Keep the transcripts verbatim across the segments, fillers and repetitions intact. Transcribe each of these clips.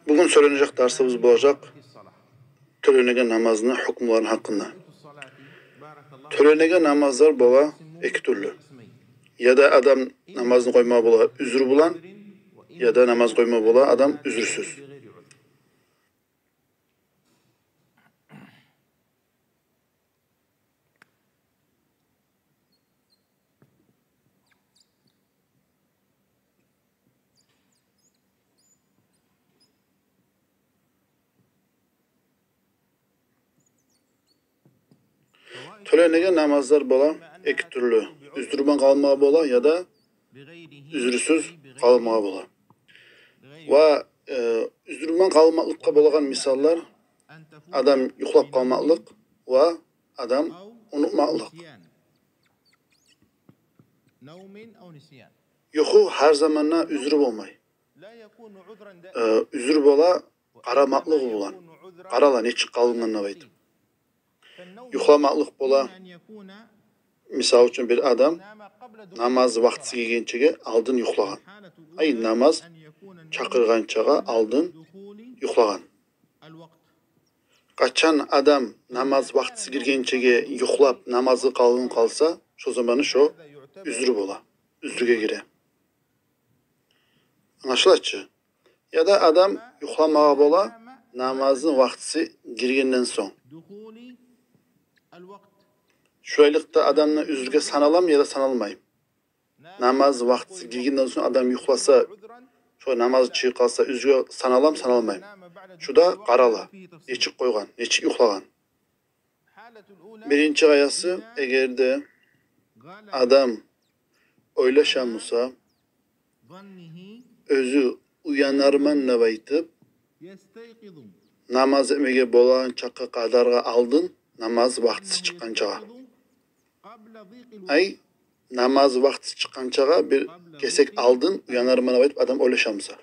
Бугюн сёйленежек дарсыбыз болажакъ тёленеген намазны гьукмуларыны гьакъында. Тёленеген намазлар бола эки тюрлю. Яда адам намазны къойма бола уьзюрю булан, яда намаз къойма бола адам уьзюрсюз. Тёленеген намазлар бола эки тюрлю. Уьзюрю булан къалмагъа бола, яда уьзюрсюз къалмагъа бола. Ва, э, уьзюрю булан къалмакълыкъгъа болагъан мисаллар: адам юхлап къалмакълыкъ ва адам унутмакълыкъ. Юху гьар заманда уьзюрю болмай. Э, уьзюрю бола къарамакълыгъы булан. Къарала, нечик къалгъанын деп айтып. Юхламакълыкъ бола, мисал учун, бир адам намаз вакътиси гиргенчеге алдын юхлагъан. Ай, намаз чакъыргъанчагъа алдын юхлагъан. Къачан адам намаз вакътиси гиргенчеге юхлап, намазы къалгъын къалса, шо заманы шо уьзюрю бола, уьзюрге гире. Англашыла чы? Яда адам юхламагъа бола намазны вакътиси гиргенден сонг. Шулайлыкъда адамны уьзюрге саналамы яда саналмаймы? Намаз вакътиси гиргенден сонг адам юхласа, шо намазы чыгъып къалса, уьзюрге саналамы, саналмаймы? Шу да къарала, нечик къойгъан, нечик юхлагъан. Биринчи къаясы: эгер де адам ойлаша буса, оьзю уянарман деп айтып, намаз этмеге болагъан чакъы къадаргъа алдын, намаз вакътиси чыкъгъанчагъа. Ай, намаз вакътиси чыкъгъанчагъа бир кесек алдын уянарман деп айтып адам ойлаша буса.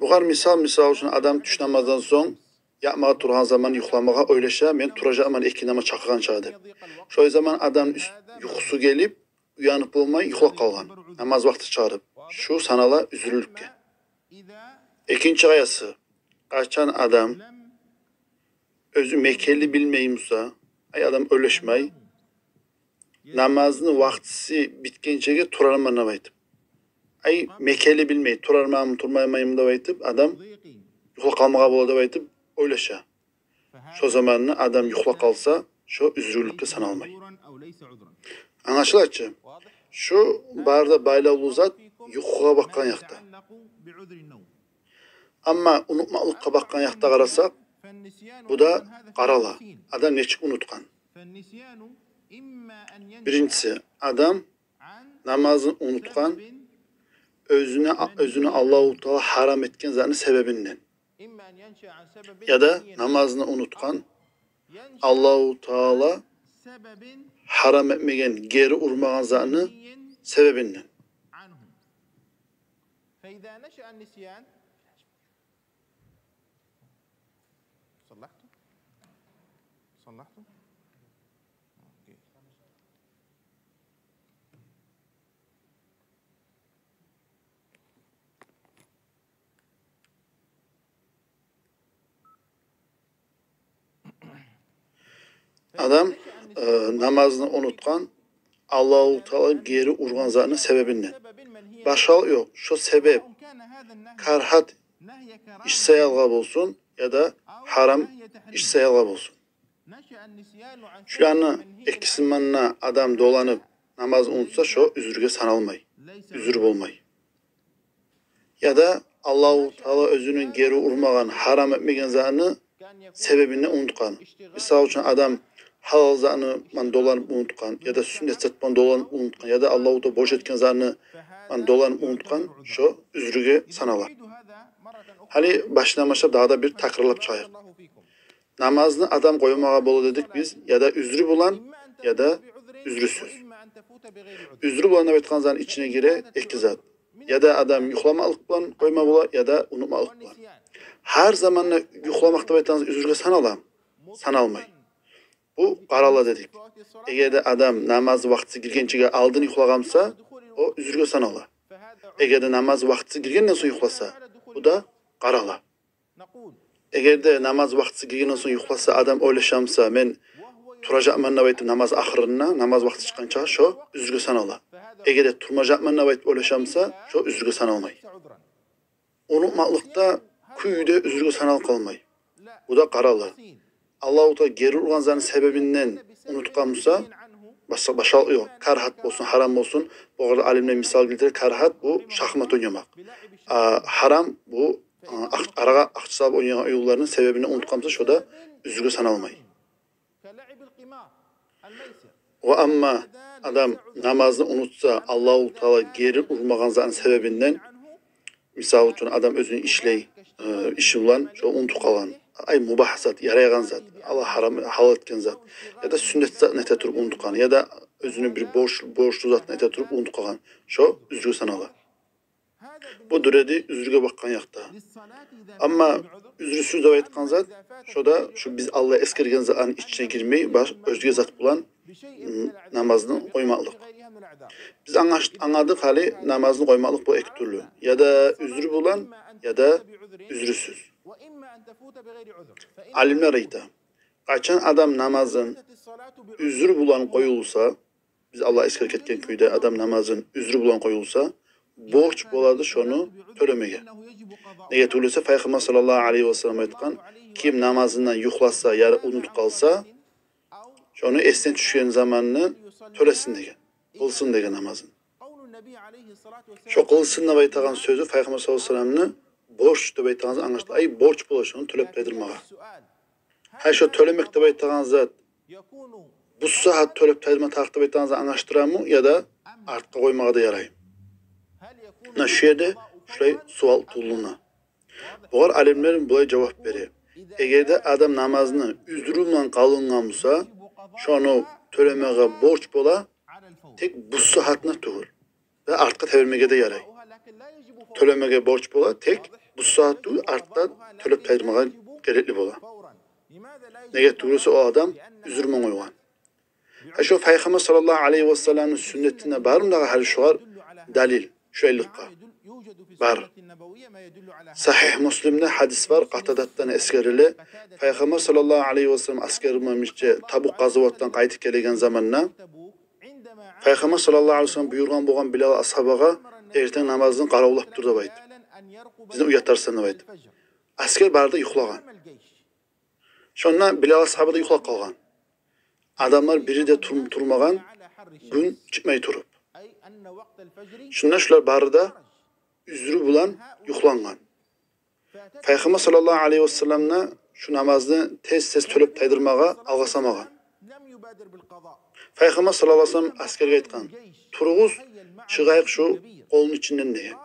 Бугъар мисал, мисал учун, адам тюш намаздан сонг ятмагъа тургъан заман юхламагъа ойлаша: мен туражакъман экинди намаз чакъыргъанчагъа деп. Шо заман адам уьст-, юхусу гелип, уянып болмай, юхлап къалгъан, намаз вакъти чыгъарып. Шу санала уьзюрлюкге. Экинчи къаясы: къачан адам оьзю мекенли билмей буса, ай, адам ойлашмай, намазны вакътиси битгенчеге турарман деп айтып. Ай, мекенли билмей, турарманмы, турмайманмы деп айтып, адам юхлап къалмагъа бола деп айтып ойлаша. Шо заманны адам юхлап къалса, шо уьзюрлюкге саналмай. Англашыла чы? Шу бары да байлавлу зат юхугъа бакъгъан якъда. Амма унутмакълыкъгъа бакъгъан якъда къарасакъ, бу да къарала, адам нечик унутгъан. Биринчиси, адам намазны унутгъан оьзюне, оьзюне Аллагьу Таала гьарам этген затны себебинден. Яда намазны унутгъан Аллагьу Таала гьарам этмеген, гери урмагъан затны себебинден. Адам, э, намазны унутгъан Аллагьу Таала гери ургъан затны себебинден. Башгъалыкъ ёкъ. Шо себеп карагьат иш саялгъа болсун, яда гьарам иш саялгъа болсун. Шуланы экисинден адам доланып намазны унутса, шо уьзюрге саналмай, уьзюр болмай. Яда Аллагьу Таала оьзюню гери урмагъан, гьарам этмеген затны себебинден унутгъан. Мисал учун, адам гьалал затны ман доланып унутгъан, яда сюннет зат ман доланып унутгъан, яда Аллагьу Таала борч этген затны ман доланып унутгъан, шо уьзюрге санала. Гьали башындан башлап дагъы да бир такрарлап чыгъайыкъ. Намазны адам къоймагъа бола дедик биз, яда уьзюрю булан, яда уьзюрсюз. Уьзюрю булан деп айтгъан затны ичине гире эки зат. Яда адам юхламакълыкъ булан къойма бола, яда унутмакълыкъ булан. Гьар заманда юхламакъ деп айтгъан зат уьзюрге саналамы? Саналмай. Бу къарала дедик. Эгер де адам намаз вакътиси гиргенчеге алдын юхлагъан буса, о уьзюрге санала. Эгер де намаз вакътиси гиргенден сонг юхласа, бу да къарала. Эгер де намаз вакътиси гиргенден сонг юхласа, адам ойлашамса, мен туражакъман деп айтып намаз ахырына, намаз вакъти чыкъгъанча, шо уьзюрге санала. Эгер де турмажакъман деп айтып ойлашамса, шо уьзюрге саналмай. Унутмакълыкъ да кюй де уьзюрге саналып къалмай. Бу да къарала. Аллагьу Таала гери ургъан затны себебинден унутгъан буса, башгъа, башгъа ёкъ. Карагьат болсун, гьарам болсун, бу гьакъда алимлер мисал гелтире, карагьат бу шахмат ойнамакъ. А гьарам бу, а, акъ-, арагъа акъча салып ойнайгъан оюнланы себебинден унутгъан буса, шо да уьзюрге саналмай. Ва амма адам намазны унутса, Аллагьу Таала гери урмагъан затны себебинден, мисал учун, адам оьзюню ишлей, э, иши булан шо унутуп къалгъан. Ай, мубагь зат, ярайгъан зат, Аллагь гьарам, гьалал этген зат. Яда сюннет затны эте туруп унутуп къалгъан. Яда оьзюню бир борч, борчлу затны эте туруп унутуп къалгъан. Шо уьзюрге санала. Бу дюр эди уьзюрге бакъгъан якъда. Амма уьзюрсюз деп айтгъан зат, шо да шу биз алда эсгерген затны ичине гирмей, баш-, оьзге зат булан, м, намазны къоймакълыкъ. Биз англаш-, англадыкъ гьали намазны къоймакълыкъ бу эки тюрлю. Яда уьзюр булан, яда уьзюрсюз. Алимлер айта, къачан адам намазын уьзюр булан къоюлса, биз алда эсгерип гетген кюйде адам намазын уьзюр булан къоюлса, борч болады шону тёлемеге. Неге тюгюл эсе, Пайхаммар саллаллагьу алайгьи ва саллам айтгъан: «Ким намазындан юхласа яда унутуп къалса, шону эсине тюшген заманны тёлесин», — деген. Къылсын деген намазын. Шо къылсын деп айтагъан сёзю Пайхаммар саллаллагьу алайгьи ва салламны борч деп айтагъан зат англашыла. Ай, борч бола шону тёлеп тайдырмагъа. Гьа, шо тёлемек деп айтагъан зат бу сагьат тёлеп тайдырма тарыкъ деп айтагъан зат англашдырамы, яда артгъа къоймагъа да ярай? Муна шу ерде шулай суал тувулуна. Бугъар алимлер булай жавап бере: эгер де адам намазны уьзюрю булан къалынгъан буса, шону тёлемеге борч бола, тек бу сагьатына тюгюл. Ва артгъа тебермеге де ярай. Тёлемеге борч бола, тек бу сагьат тюгюл, артда тёлеп тайдырмагъа герекли бола. Неге тюгюл эсе, о адам уьзюр булан къойгъан. Гьа, шо Пайхаммар саллаллагьу алайгьи ва салламны сюннетинде бармы дагъы гьали шогъар далил, шулайлыкъгъа? Бар. Сагьигь Муслимде гьадис бар, Къатадатдан эсгериле. Пайхаммар саллаллагьу алайгьи ва саллам асгер булан бирче Табук къазаватдан къайтып гелеген заманда, Пайхаммар саллаллагьу алайгьи ва саллам буюргъан болгъан Билал асгьабагъа: «Эртен намазны къаравуллап тур», — деп айтып, «бизин уятарсан», — деп айтып. Асгер бары да юхлагъан. Шонда Билал асгьаба да юхлап къалгъан. Адамлар бири де тур-, турмагъан, гюн чыкъмай туруп. Шунда шулар бары да уьзюрю булан юхлангъан. Пайхаммар саллаллагьу алайгьи ва саллам да шу намазны тез-тез тёлеп тайдырмагъа алгъасамагъан. Пайхаммар саллаллагьу алайгьи ва саллам асгерге айтгъан: «Туругъуз, чыгъайыкъ шу къолну ичинден», — деген.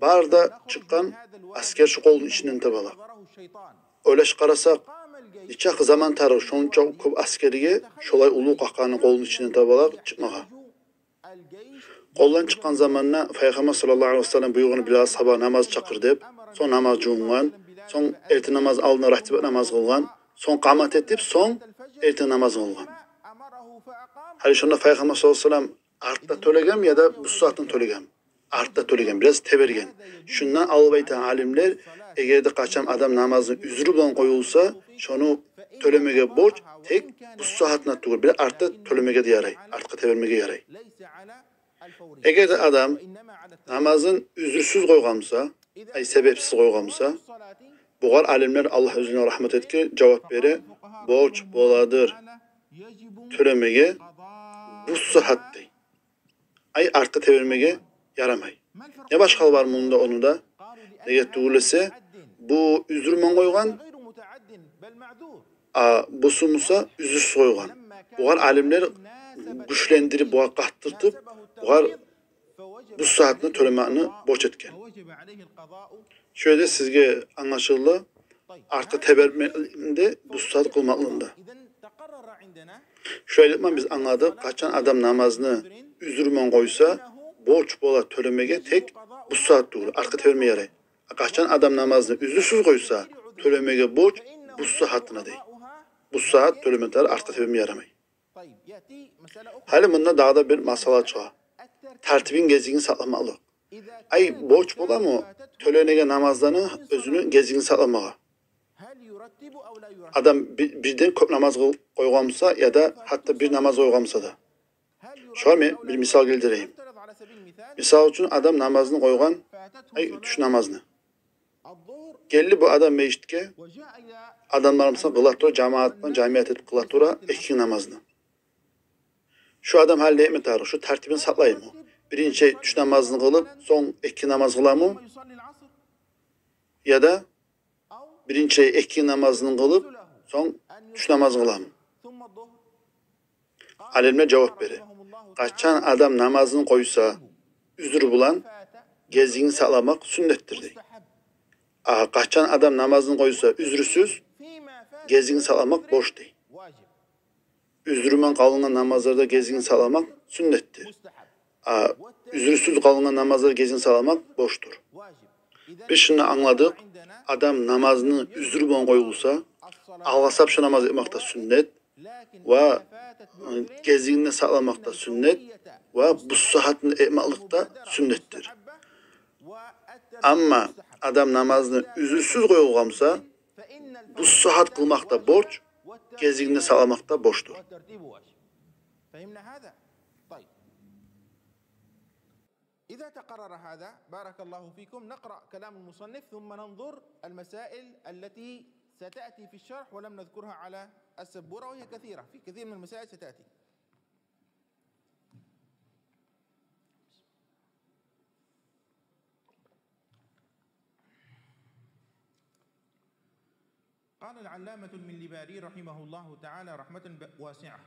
Бары да чыкъгъан, асгер шу къолну ичинден табалакъ. Ойлашып къарасакъ, нечакъы заман тарыкъ шонча кёп асгерге шолай уллу къакъаны къолну ичинден табалакъ чыкъмагъа? Къолдан чыкъгъан заманда Пайхаммар саллаллагьу алайгьи ва саллам буюргъан Билал асгьабагъа намаз чакъыр деп, сонг намаз жувунгъан, сонг эртен намаз алдына ратибат намаз къылгъан, сонг къамат этип, сонг эртен намаз къылгъан. Гьали шонда Пайхаммар саллаллагьу алайгьи ва саллам артда тёлегенми яда бу сагьатдан тёлегенми? Артда тёлеген, бираз теберген. Шундан алып айта алимлер, эгер де къачан адам намазны уьзюрю булан къоюлса, шону тёлемеге борч тек бу сагьатына тюгюл, бир артда тёлемеге де ярай, артгъа тебермеге ярай. Эгер де адам намазын уьзюрсюз къойгъан буса, ай, себепсиз къойгъан буса, бугъар алимлер, Аллагь оьзюне рагьмат этгир, жавап бере: «Борч боладыр тёлемеге бу сагьат», — дей. Ай, артгъа тебермеге ярамай. Не башгъалыгъы бар мунда ону да? Неге тюгюл эсе, бу уьзюр булан къойгъан, а бусу буса уьзюрсюз къойгъан. Бугъар алимлер гючлендирип, бугъар къаттыртып, бугъар бу сагьатны тёлемекни борч этген. Шо ерде сизге англашылды артгъа тебермекликни де, бу сагьат къылмакълыкъны да. Шулайлыкъман биз англадыкъ, къачан адам намазны уьзюр булан къойса, борч бола тёлемеге тек бу сагьат тюгюл, артгъа теберме ярай. А къачан адам намазны уьзюрсюз къойса, тёлемеге борч бу сагьатына дей. Бу сагьат тёлеме тарыкъ, артгъа теберме ярамай. Гьали мунда дагъы да бир масъала чыгъа. Тартибин, гезигин сакъламакълыкъ. Ай, борч боламы тёленеген намазланы оьзюню гезигин сакъламагъа? Адам би-, бирден кёп намаз къыл-, къойгъан буса, яда гьатта бир намаз къойгъан буса да. Шогъар мен бир мисал гелтирейим. Мисал учун, адам намазны къойгъан, ай, тюш намазны. Гелди бу адам межитге, адамлар буса къыла тура, жамаат булан, жамият этип къыла тура экинни намазны. Шу адам гьали не этме тарыкъ? Шу тартибин сакълаймы? Биринчи тюш намазны къылып, сонг экинни намаз къыламы? Яда биринчи экинни намазны къылып, сонг тюш намаз къыламы? Алимлер жавап бере: къачан адам намазны къойса уьзюр булан, гезигин сакъламакъ сюннетдир, дей. А къачан адам намазны къойса уьзюрсюз, гезигин сакъламакъ борч, дей. Уьзюрмен къалынгъан намазларда гезигин сакъламакъ сюннетдир. А уьзюрсюз къалынгъан намазларда гезигин сакъламакъ борчдур. Биз шуну англадыкъ: адам намазны уьзюр булан къоюлса, алгъасап шу намаз этмек де сюннет, ва, э, гезигин де сакъламакъ да сюннет, ва бусагьатны этмеклик де сюннетдир. Амма адам намазны уьзюрсюз къоюлгъан буса, бусагьат къылмакъ да борч, гезигин де сакъламакъ да борчдур. إذا تقرر هذا، بارك الله فيكم، نقرأ كلام المصنف ثم ننظر المسائل التي ستأتي في الشرح ولم نذكرها على السبورة، وهي كثيرة، في كثير من المسائل ستأتي. قال العلامة المليباري رحمه الله تعالى رحمة ب-، واسعة.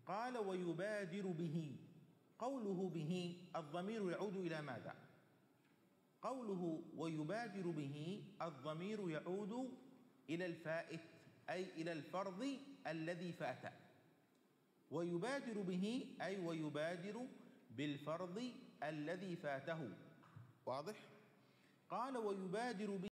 قال: "ويبادر به". قوله "به" الضمير يعود إلى ماذا؟ قوله "ويبادر به" الضمير يعود إلى الفائت، أي إلى الفرض الذي فات. "ويبادر به" أي ويبادر بالفرض الذي فاته. واضح؟ قال: "ويبادر به".